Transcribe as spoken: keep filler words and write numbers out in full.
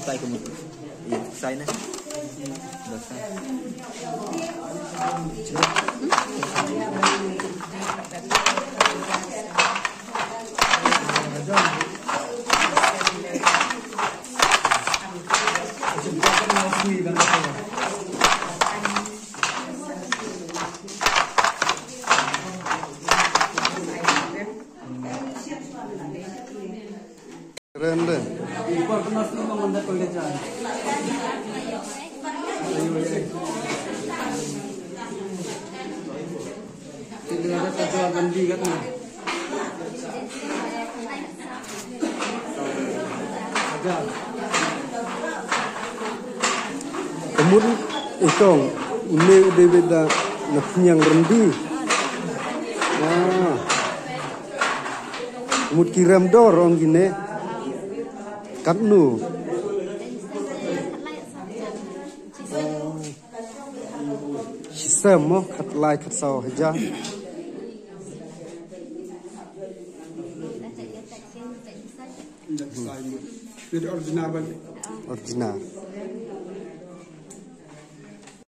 Sai ko mo. Iya, sai na. Dah sai. Keren deh. Ka mut itong, une u David da na pynïang ryndi. Ah. Mut ki rem dor ong kine. Katno. Shisem mo, khatlai khatsaw hajar. Original ban. Original.